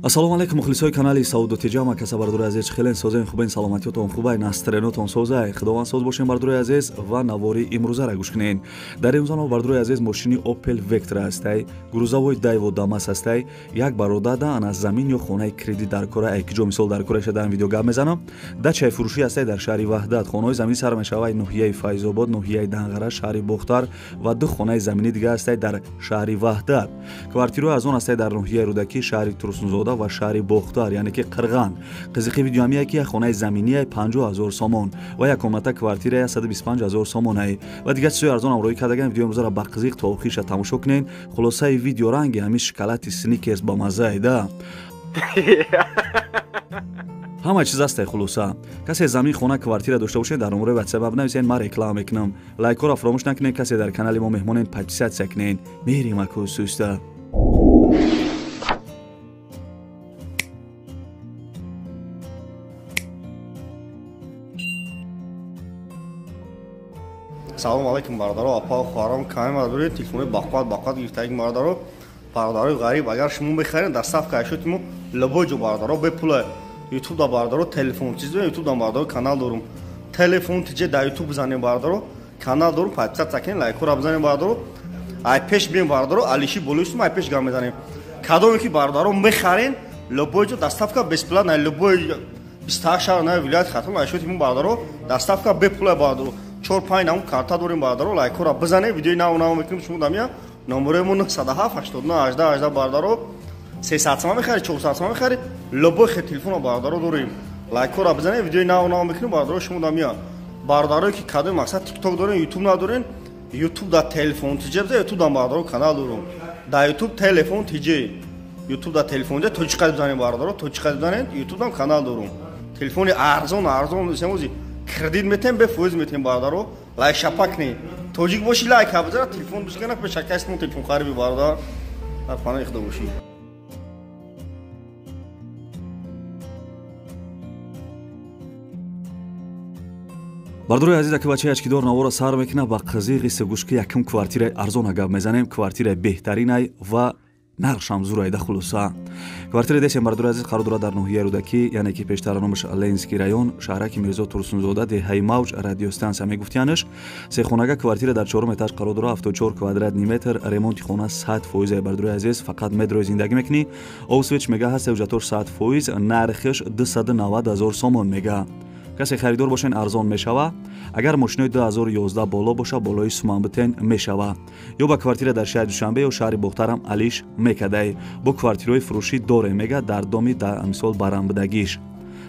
Ассалому алайкум мухлисои канали Саудо ТЖ, ма каса бардори азиз, хелен созен хубен, саломатиётон хубай, настроениятон созай, худованд соз бошен бардори азиз ва навори имрӯзаро гӯш кунен. Дар имрӯза мо бардори азиз мошини Opel Vectra ҳастай, грузовой Daewoo Damas ҳастай, як бародар ана замин ё хонаи кредит дар кора, ай киҷо мисол дар кора дар видео гап мезанам. Дачаи фурӯшӣ ҳастай дар шаҳри Ваҳдат, хонаҳои заминӣ сар мешавад ноҳияи Файзобод, ноҳияи Данғара, шаҳри Бохтар ва ду хонаи заминӣ дига ҳастай дар шаҳри Ваҳдат. Квартираҳои аз он ҳастай дар ноҳияи Рӯдакӣ, шаҳри Турсунзода ва шаҳри Бохтар, яъне ки Қирған. Қизиқи видеоам ки як хонаи заминии 50 000 сомон ва як комната квартира 125 000 сомонае ва дигар чизҳои арзон ҳам рӯй кардаган. Видео имрӯзаро ба қизиқ то охириша тамошо кунед. Хулосаи видео ранги ҳамин шоколади Сникерс ба маззае да. Ҳама чиз ҳастай. Хулоса, касе замин, хона, квартира дошта бошед, дар номерои WhatsApp бинависед, ман реклама мекунам. Лайкҳоро фаромӯш накунед, касе дар канали мо меҳмонед, подписаться кунед. Мерим аку суста. Салом алейкум бародаро, апа, хоҳарон, каме мардори телефони бақват бақват гирифтаги бародаро, бародарои ғариб, агар шумо мехаред доставка ашёти мо любой ҷо бародаро бепула. Ютуб да бародаро телефон чиз дорем, ютуб да бародаро канал дорум. Телефон тиҷе да ютуб бизанем бародаро, канал дорум, подписаться кунед, лайкҳоро бизанем бародаро. Ай пеш бием бародаро, алиши болои ай пеш гап мезанем. Кадоме ки бародаро мехарен, любой ҷо доставка бесплатна, любой 28 шаҳр на вилоят Хатлон ашёти мо бародаро доставка бепула бародаро. 4-5 нам карта дорем бародаро, лайкҳоро бизанем, видеои нав нав мекунем шумо дамия. Номерои мо 907 89 18 18 бародаро. 300 сомон мехарӣ, 400 сомон мехарӣ, любой хел телефонро бародаро дорем. Лайкҳоро бизанем, видеои нав нав мекунем бародаро шумо дамия. Бародарое ки кадоми мақсад TikTok дорем, YouTube надорем, YouTube да телефон ТЖ бизан, YouTube да бародаро канал дорем. Да YouTube телефон ТЖ, YouTube да телефон ТЖ точка бизанем бародаро, точка бизанем, YouTube дам канал дорем. Телефони арзон арзон семози кредит метем, бе фоиз метем бародаро, лайк шапак не. Тоҷик боши лайк бизара, телефон бискана пешакастмон телефон хариби бародар. Дар паноҳи Худо бошӣ. Бардорои азиз, аки бачаи ачкидор навора сар мекуна ба қизиқи сегӯш ки якум квартираи арзона гап мезанем, квартираи беҳтаринай ва нархшам зурайда. Хулоса, квартираи десем бардори азиз қарор дорад дар ноҳияи Рӯдакӣ, яъне ки пештара номаш Ленинский район, шаҳраки Мирзо Турсунзода, деҳаи Мавҷ, радиостансия мегуфтиянаш. Сехонага квартира дар чорум этаж қарор дорад, 74 квадратный метр, ремонти хона 100% бардори азиз, фақат метрои зиндагӣ мекунӣ. Овсвеч мега ҳаст, ҳуҷҷатош 100%, нархиш 290 000 сомон мега. Касе харидор бошен арзон мешава. Агар мошинои 2011 боло боша, болои суман битен мешава. Ё ба квартира дар шаҳри Душанбе ё шаҳри Бохтарам алиш мекадай. Бо квартираҳои фурӯшӣ доре мега дар доми дар мисол барамбудагиш.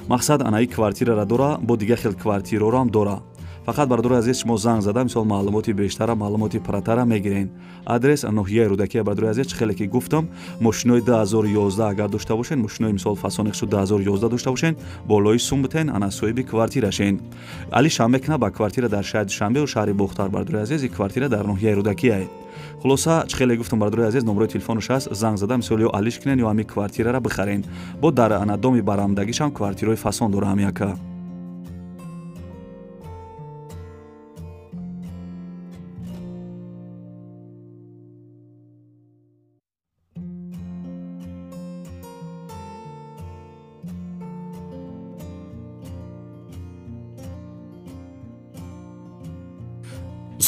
Мақсад анаи квартирара дора, бо дигар хел квартираҳоам дора. Фақат бародари азиз шумо занг зада мисол маълумоти бештара, маълумоти пурратара мегирен. Адрес ноҳияи Рӯдакӣ бародари азиз, чӣ хеле ки гуфтам, мошинои 2011 агар дошта бошен, мошинои мисол фасони хусуд 2011 дошта бошен, болои сум битен, ана соҳиби квартирашен. Али шам мекуна ба квартира дар шаҳри Душанбе ё шаҳри Бохтар бародари азиз, и квартира дар ноҳияи Рӯдакӣ ай. Хулоса, чӣ хеле гуфтам бародари азиз, номерои телефонаш ҳаст, занг зада мисол ё алиш кунен ё ҳамин квартирара бихарен. Бо дар ана доми барамдагишам квартираҳои фасон дора ҳам яка.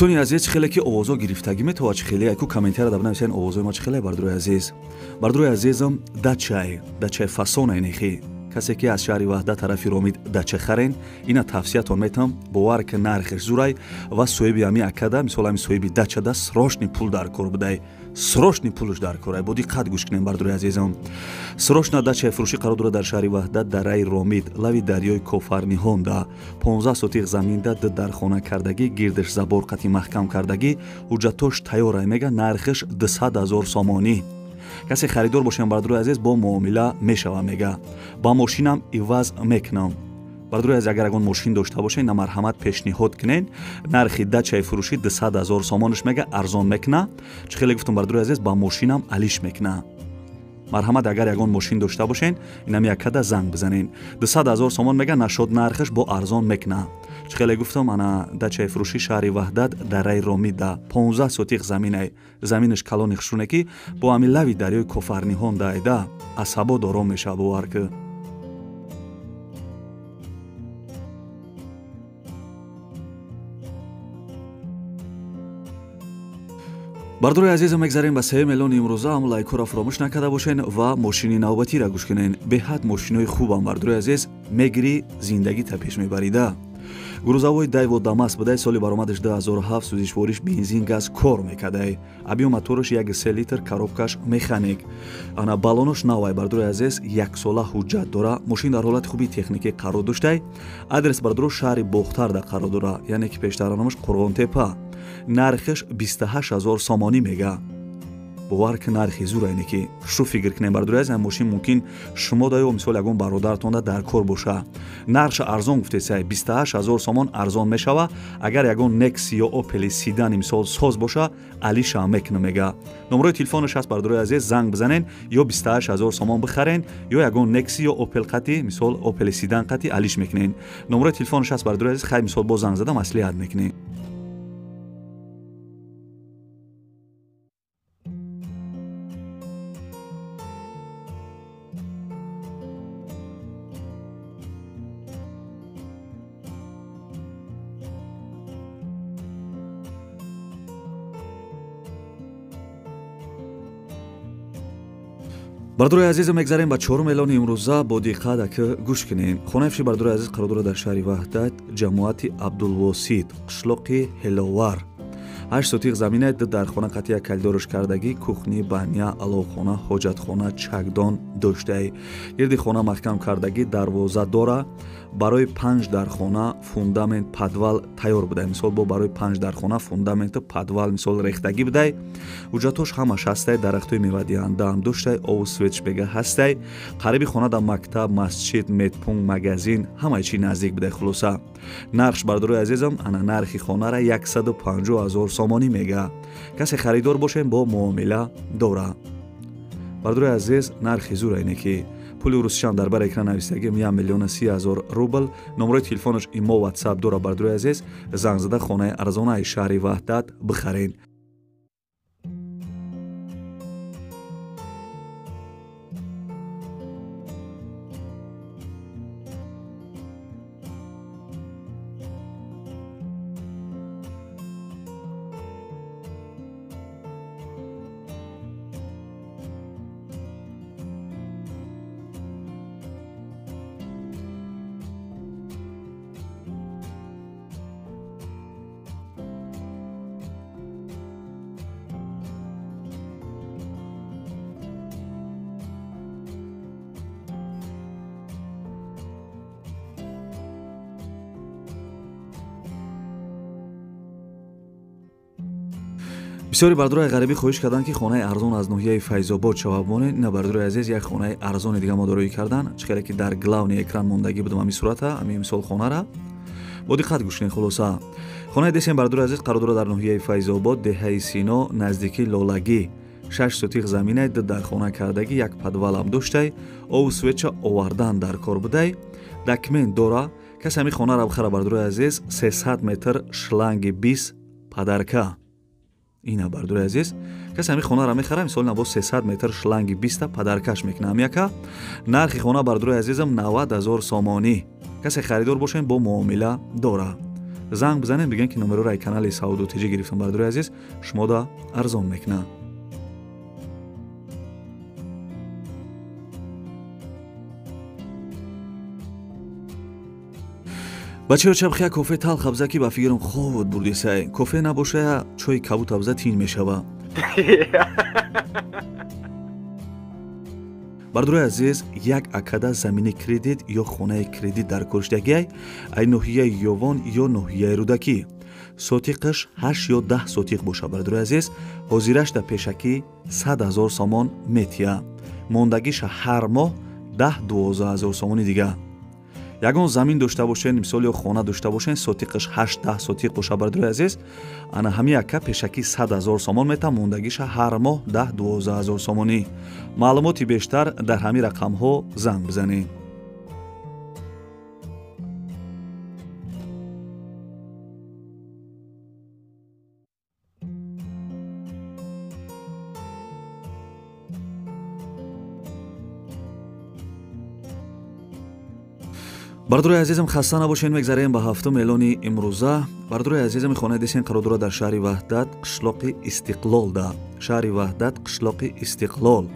Дӯстони азиз, хеле ки овозҳо гирифтагӣ метавад, чӣ хеле яку комментария дар бинависен овозҳои ма чӣ хеле бардорои азиз. Бардорои азизам, дачай, дачай фасонай нехи. Касе ки аз шаҳри Ваҳдат тарафи Ромид дача харен, ина тавсиятон метам, бовар ки нархеш зурай ва соҳиби ҳами акада, мисол ҳами соҳиби дачада срочный пул дар кор будай. Срочный пулш дар корай. Бо диққат гӯш кунем бардорои азизам. Срочно дачаи фурӯшӣ қарор дорад дар шаҳри Ваҳдат, дараи Ромид, лави дарёи Кофарниҳонда, 15 сотиқ заминда, ду дархона кардагӣ, гирдаш забор қати маҳкам кардагӣ, ҳуҷҷатош тайёрай мега, нархиш 200 000 сомонӣ. Касе харидор бошем бардорои азиз, бо муомила мешава мега. Ба мошинам иваз мекунам. Бардорои азиз, агар ягон мошин дошта бошед, на марҳамат пешниҳод кунед. Нархи дачаи фурӯшӣ 200 000 сомонаш мега, арзон мекуна. Чӣ хеле гуфтам бардорои азиз, ба мошинам алиш мекуна. Марҳамат, агар ягон мошин дошта бошен, инам яккада занг бизанен. 200 000 сомон мега, нашод нархаш бо арзон мекуна. Чӣ хеле гуфтам, ана дачаи фурӯшӣ шаҳри Ваҳдат, дараи Ромида, 15 сотиқ заминай. Заминаш калони хушруне ки бо ҳами лави дарёи Кофарниҳон даида асабо дором мешава, бовар ки. Бардорои азизу, мегзарем ба 3 миллион имрӯза. Ам лайкҳоро фаромӯш накарда бошен ва мошини навбатиро гӯш кунен. Беҳад мошинои хубам, бардорои азиз, мегирӣ, зиндагита пеш мебарида. Грузовой Дайво Дамас будай, соли баромадаш 2007, сӯзишвориш бензин, газ кор мекардай. Объём мотораш 1,3 литр, коробкаш механик. Ана баллонош навай, бардорои азиз, яксола ҳуҷҷат дора. Мошин дар ҳолати хуби техникӣ қарор доштай. Адрес, бардоро, шаҳри Бохтарда қарор дора, яъне ки пештара номаш Қурғонтепа. Нархаш 28 000 сомонӣ мега. Бовар ки, нархи зура ине ки шу фикр кунем, бардори азиз, мошин мумкин шумо да ё мисол ягон бародаратонда дар кор боша. Нархша арзон гуфтесай, 28 000 сомон арзон мешава. Агар ягон Некси ё Опели седани мисол соз боша, алиша мекуна мега. Номерои телефонаш ҳаст, бардори азиз, занг бизанен, ё 28 000 сомон бихарен, ё ягон Некси ё Опел қати, мисол Опели седан қати алиш мекунен. Номерои телефонаш ҳаст, бардори азиз, хай мисол боз занг зада маслиҳат мекунем. Бардорои азизу, мегзарем ба 4 миллиони имрӯза. Бо диққат ака гӯш кунем. Хонаи фурӯши, бардорои азиз, қарор дорад дар шаҳри Ваҳдат, ҷамоати Абдулвосит, қишлоқи Ҳеловар. 8 сотиқ замина, ду дархона қатъи як калидорш кардагӣ, кухни, баня, аловхона, ҳоҷатхона, чакдон доштаи. Гирди хона маҳкам кардагӣ, дарвоза дора. Барои 5 дархона фундамент, подвал тайёр будай. Мисол бо барои 5 дархона фундаменту подвал мисол рехтагӣ будай. Ҳуҷҷатҳош ҳамаш ҳастай, дарахтҳои мевадиҳандаам доштай, ову светш бега ҳастай. Қариби хона дар мактаб, масҷид, медпункт, магазин ҳамаи чи наздик будай. Хулоса, нархш, бардорои азизам, ана нархи хонара 150 000 сомонӣ мега. Касе харидор бошем, бо муомила дора. Бардорои азиз, нархи зура ине ки пули русишам дар бар экран навистагим, 1 030 000 рубл. Номерои телефонаш имо, ватсап дора, бардорои азиз, занг зада хонаи арзонаи шаҳри Ваҳдат бихарен. Бисёри бардорои ғарибӣ хоҳиш карданд, ки хонаи арзон аз ноҳияи Файзобод шавад. Монед, ина, бардорои азиз, як хонаи арзони дига мо дороӣ кардан. Чӣ хеле ки дар главный экран мондагӣ будам, ҳамин сурата, ҳамин мисол хонара бо диққат гӯш кунед. Хулоса, хонаи десем, бардорои азиз, қарор дорад дар ноҳияи Файзобод, деҳаи Сино, наздикии Лолагӣ. 6 сотиқ заминай, ду дархона кардагӣ, як подвалам доштай, ову светча овардан дар кор будай. Документ дора. Касе ҳамин хонара бихара, бардорои азиз, 300 метр шланги 20 подарка. Ина, бардорои азиз, касе ҳамин хонара мехара, мисол на бо 300 метр шланги 20 подаркаш мекунам яка. Нархи хона, бардорои азизам, 90 000 сомонӣ. Касе харидор бошем, бо муомила дора. Занг бизанем, бигӯем ки номероро канали Сауду ТЖ гирифтам, бардорои азиз, шумода арзон мекунам. Бачаҳо, чабхия кофе талх абза, ки ба фикрам хобот бурдисай. Кофе набошая, чойи кабут абза тин мешава. Бардорои азиз, як акада замини кредит ё хонаи кредит дар коршдагиай, ай ноҳияи Ёвон ё ноҳияи Рӯдакӣ. Сотиқаш 8 ё 10 сотиқ боша, бардорои азиз, ҳозираш дар пешакӣ 100 000 сомон метия. Мондагиша ҳар моҳ 10-12 000 сомони дига. Ягон замин дошта бошен, мисол ё хона дошта бошен, сотиқаш 8-10 сотиқ боша бардорои азиз, ана ҳами яка пешакӣ 100 000 сомон мета, мондагиша ҳар моҳ 10-12 ҳазор сомонӣ. Маълумоти бештар дар ҳами рақамҳо занг бизанед. Бардорои азизам, хаста набошед, мегзарем ба ҳафтум эълони имрӯза. Бардорои азизам, хонаи десен қарор дорад дар шаҳри Ваҳдат, қишлоқи Истиқлолда. Шаҳри Ваҳдат, қишлоқи Истиқлол.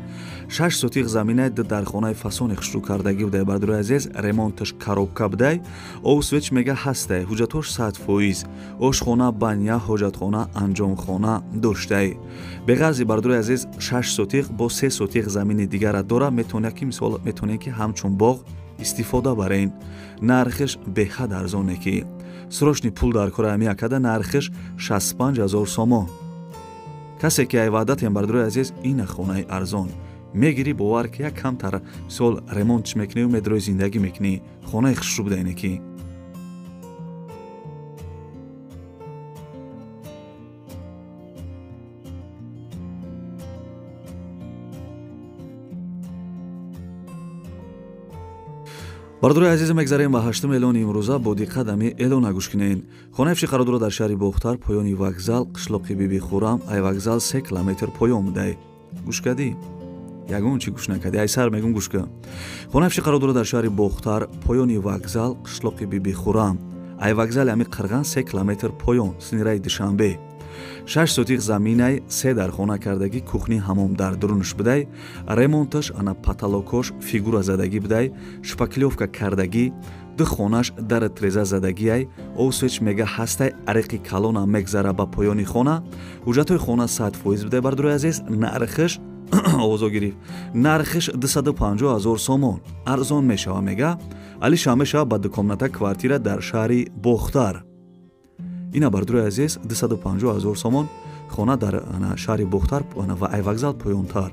6 сотиқ заминай, ду дар хонаи фасони хушрӯ кардагӣ будай. Бардорои азиз, ремонташ коробка будай, овсвеч мега ҳастай, ҳуҷҷатош 100%, ошхона, баня, ҳоҷатхона, анҷомхона доштай. Беғарзи бардорои азиз, 6 сотиқ бо 3 сотиқ замини дигара дора, метавонед ки мисол метавонед ки ҳамчун боғ истифода барен. Нархиш беҳад арзоне ки срочный пул дар кора ами акада, нархиш 65 000 сомон. Касе ки ай Ваҳдатем, бардорои азиз, ина хонаи арзон мегирӣ, бовар ки як камтар мисол ремонтш мекунӣ, медрои зиндагӣ мекунӣ, хонаи хушрӯ будаине ки. Бардорои азиз, мегзарем ба ҳаштум эълони имрӯза. Бо диққат ами эълона гӯш кунед. Хонаи фши қарор дорад дар шаҳри Бохтар, поёни вокзал, қишлоқи Бибихӯрам, ай вокзал 3 километр поён будай. Гӯш кардӣ? Ягон чӣ гӯш накардӣ? Ай сар мегум, гӯш кун. Хонаи фши қарор дорад дар шаҳри Бохтар, поёни вокзал, қишлоқи Бибихӯрам, ай вокзали ами Қирған 3 километр поён, синираи Душанбе. 6 сотиқ заминай, 3 дар хона кардагӣ, кухни, ҳамом дар дурунаш будай, ремонташ ана потолокош фигура задагӣ будай, шпаклёвка кардагӣ, ду хонаш дар треза задагиай, овсвеч мега ҳастай, ариқи калона мегзара ба поёни хона, ҳуҷҷатҳои хона 100% будай. Бардорои азиз, нархиш овозо гирифт, нархиш 250 000 сомон, арзон мешава мега, алиша мешава ба дукомната квартира дар шаҳри Бохтар. Ина бардорои азиз, 250 000 сомон хона дар шаҳри Бохтар ва ай вокзал поёнтар.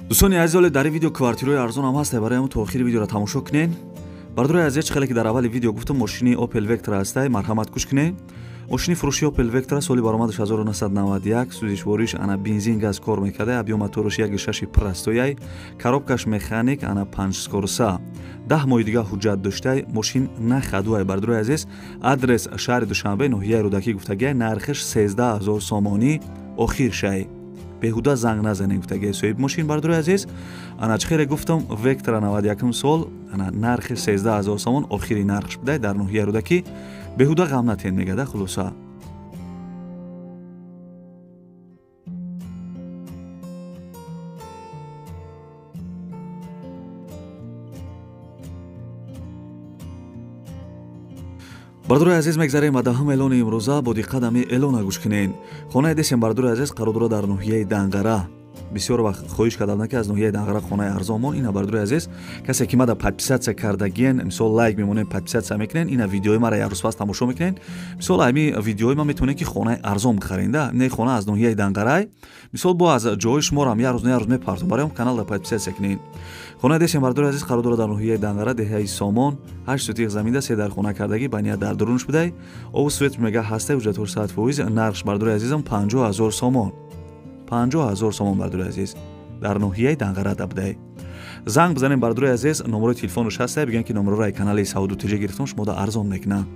Дӯстони азиз, оле дар ин видео квартираҳои арзон ҳам ҳастай, барои ҳамон то охири видеоро тамошо кунед. Бардорои азиз, чӣ хеле ки дар аввали видео гуфтам, мошини Opel Vectra ҳастай, марҳамат гӯш кунед. Мошини фурӯши Opel Vectra соли баромадаш 1991, сӯзишвориш ана бензин газ кор мекарда, объём мотораш 1.6 простояй, коробкаш механик ана 5 скорса. 10 моҳи дига ҳуҷҷат доштай, мошин нахадуай. Бардорои азиз, адрес шаҳри Душанбе, ноҳияи Рӯдакӣ гуфтагиай, нархиш 13 000 сомонӣ охир шай. Беҳуда занг назанед гуфтагиай соҳиби мошин. Бардорои азиз, ана чӣ хеле гуфтам, Vectra 91 сол, ана нархи 13 000 сомон охири нархш будай дар ноҳияи Рӯдакӣ. Беҳуда ғам натен мегада, хулоса. Бардорои азиз, мегзарем ба даҳум эълони имрӯза. Бо диққат ами эълона гӯш кунед. Хонаи десем, бардорои азиз, қарор дорад дар ноҳияи Данғара. Бисёр вақт хоҳиш кардам ки аз ноҳияи Данғара хонаи арзон мон. Ина бардорои азиз, касе ки мада подписатсия кардагиен, мисол лайк мемонен, подписатсия мекунен, ина видеои мара як рӯз пас тамошо мекунен, мисол ами видеои ма метавонед ки хонаи арзон бихарен. Да не хона аз ноҳияи Данғарай, мисол бо аз ҷои шуморам як рӯз на як рӯз мепартом, барои ҳам каналда подписатсия кунен. Хонаи десем, бардорои азиз, қарор дорад дар ноҳияи Данғара, деҳаи Сомон, 8 сотиқ заминда, 3 дар хона кардагӣ, баня дар дурунаш будай, обу свет мега ҳастай, ҳуҷҷатҳош 100%, нархш бардорои азизам 50 000 сомон. 50 000 сомон, бардорои азиз, дар ноҳияи Данғара будай. Занг бизанем, бардорои азиз, номерои телефонаш ҳастай, бигӯянд ки номероро ай канали Сауду ТЖ гирифтам, шумода арзон мекунам.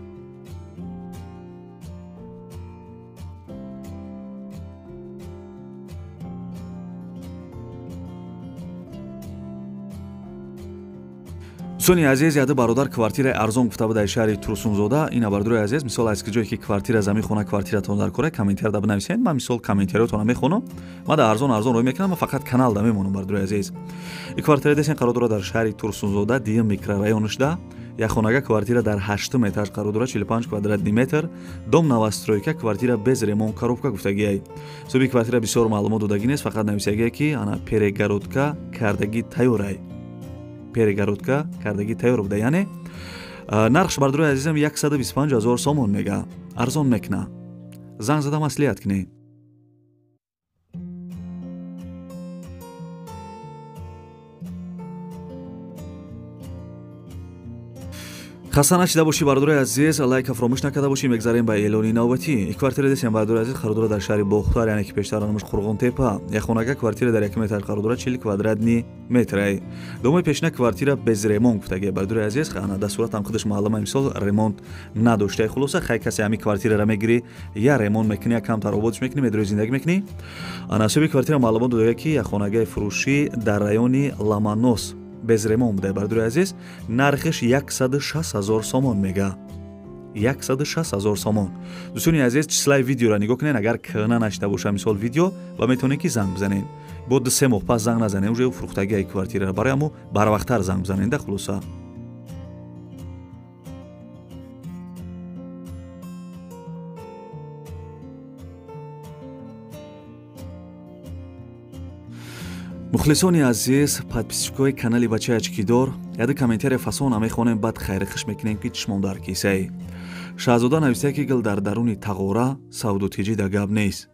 Дӯстони азиз, яде бародар квартираи арзон гуфта буд дар шаҳри Турсунзода. Ина бародарои азиз, мисол аз ҷое ки квартира замин хона квартиратон дар кора, комментарияда бинависед. Ман мисол комментариётонро мехонам. Ман дар арзон арзон рой мекунам, ман фақат каналда мемонам бародарои азиз. Ин квартира десен қарор дорад дар шаҳри Турсунзода, дуюм микрорайонашда. Як хонага квартира дар 8 этаж қарор дорад, 45 квадратный метр, дом новостройка, квартира без ремонт, коробка гуфтагиай. Суби квартира бисёр маълумот додагӣ нест, фақат нависагие ки ана перегородка кардагӣ тайёрай. Перегородка кардагӣ тайёр буда, яъне нархш бародарои азизам 125 000 сомон мега, арзон мекуна. Занг зада маслиҳат кунед. Хаста нашида бошӣ бародарои азиз, лайка фаромӯш накарда бошӣ. Мегзарем ба эълони навбатӣ. Ин квартира десем бародарои азиз қарор дорад дар шаҳри Бохтар, яъне ки пештар номаш Қурғонтепа. Як хонага квартира дар 1 метр қарор дорад, 40 квадратни метр. Домои пешина квартира без ремонт гуфтагӣ бародарои азиз, ана дар суратам худаш маълума, мисол ремонт надошта. Хулоса хай касе ҳамин квартираро мегирӣ, я ремонт мекунӣ, я камтар ободш мекунӣ, медрои зиндагӣ мекунӣ. Ана соҳиби квартира маълумот додага ки як хонагаи фурӯшӣ дар райони Ламанос без ремонт буда бародарои азиз, нархиш 160 000 сомон мега. 160 000 сомон. Дӯстони азиз, числаи видеоро нигоҳ кунед, агар кӯҳна нашида боша мисол видео, ва метавонед ки занг бизанед. Бо 2-3 моҳ пас занг назанед, уже фурӯхтагии квартираро, барои ҳамо барвақттар занг бизанед да хулоса. Мухлисони азиз, подписчикои канали Бачаи Ачкидор, яде комментария фасона мехонем, баъд хайрихиш мекунем ки чишмон дар кисаи. Шаҳзода нависта ки гил дар даруни тағора савдутиҷӣ да гап нест.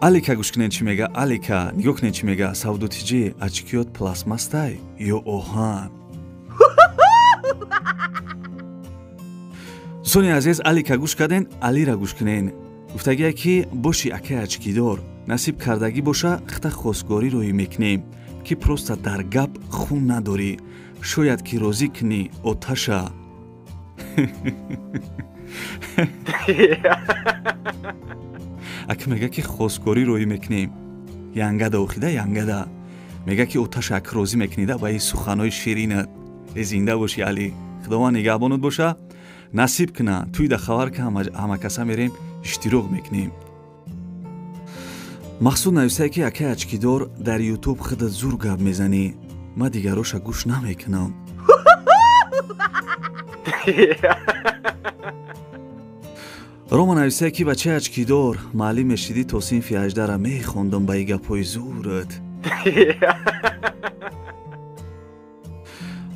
Алика гӯш кунед чӣ мега, Алика нигоҳ кунед чӣ мега, савдутиҷӣ ачкиёт пластмасстай ё оҳан? Дӯстони азиз, Алика гӯш карден, Алира гӯш кунед. Гуфтагие ки боши акай ачкидор, насиб кардагӣ боша, хта хостгорӣ рӯй мекунем, ки просто дар гап хун надорӣ, шояд ки розӣ кунӣ оташа. Ака мега ки хостгорӣ рӯй мекунем, янгада охида янгада. Мега ки оташа ак розӣ мекунида ба ин суханҳои ширинат. Э зинда бошӣ Али, Худованд нигаҳбонат боша, насиб куна, туй да хабар ка ҳамакаса мерем, иштирок мекунем. Мақсуд нависае ки акай ачкидор дар ютуб худат зур гап мезанӣ, ман дигароша гӯш намекунам. Рома нависае ки бачаи ачкидор, маълим мешидӣ то синфи 18-ра мехондам ба и гапҳои зурат.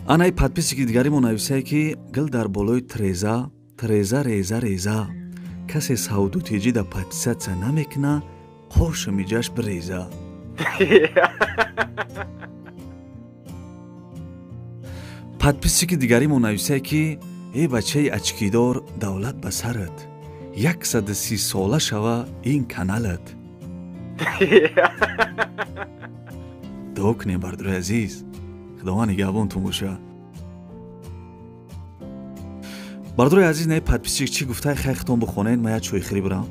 Анаи подписчики дигари мо нависае ки гил дар болои треза, треза реза реза, касе савдутиҷӣ да подписатсия намекуна, қошу миҷаш биреза. Подписчики дигари мо нависае ки э бачаи ачкидор, давлат ба сарат, 130 сола шава ин каналат. Дуо кунем бародарои азиз, Худованд нигаҳбонтон боша. Бародарои азиз, не подписчик чӣ гуфтаи хайхтон бихонед, ман як чойхӯрӣ бирам.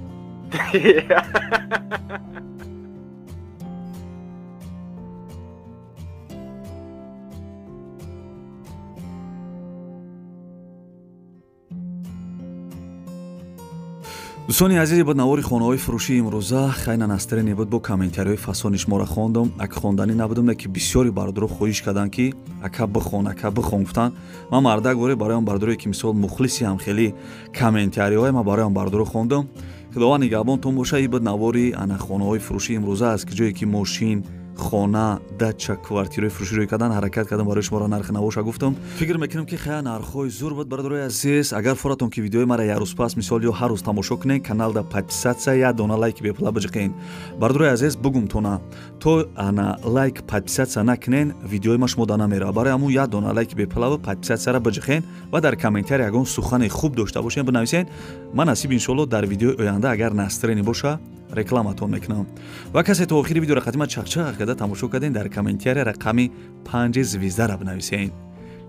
Дӯстони азиз, буд навори хонаҳои фурӯшии имрӯза. Хайна настроение буд, бо комментариҳои фасони шуморо хондам. Ак хонданӣ набудам, леки бисёри бародаро хоҳиш карданд ки ака бихон, ака бихон гуфтанд. Ман мардак воре барои он бародарое ки мисол мухлиси ҳам хеле комментариҳое ман барои он бародаро хондам. Худованд нигаҳбонтон боша. И буд навори ана хонаҳои фурӯшии имрӯза, аз ки ҷое ки мошин, хона, дача, квартираи фурӯшӣ рӯй кардан, ҳаракат кардам барои шуморо нархи навоша гуфтам. Фикр мекунам ки хая нархҳои зур буд бародарои азиз. Агар форатон ки видеои мара як рӯз пас мисол ё ҳар рӯз тамошо кунед, каналда подписатсия, як дона лайки бепула биҷиқен. Бародарои азиз, бугумтона то ана лайк подписатсия накунен, видеои ма шумо да намерава. Барои ҳамун як дона лайки бепула подписатсияра биҷиқен ва дар комментария ягон сухани хуб дошта бошен бинависен. Ман насиб иншоалло дар видеои оянда агар настроение боша рекламатон мекунам. Ва касе то охири видеоро қатима чақчақ карда тамошо карден, дар комментария рақами 5 звездара бинависен.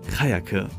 Хаяк.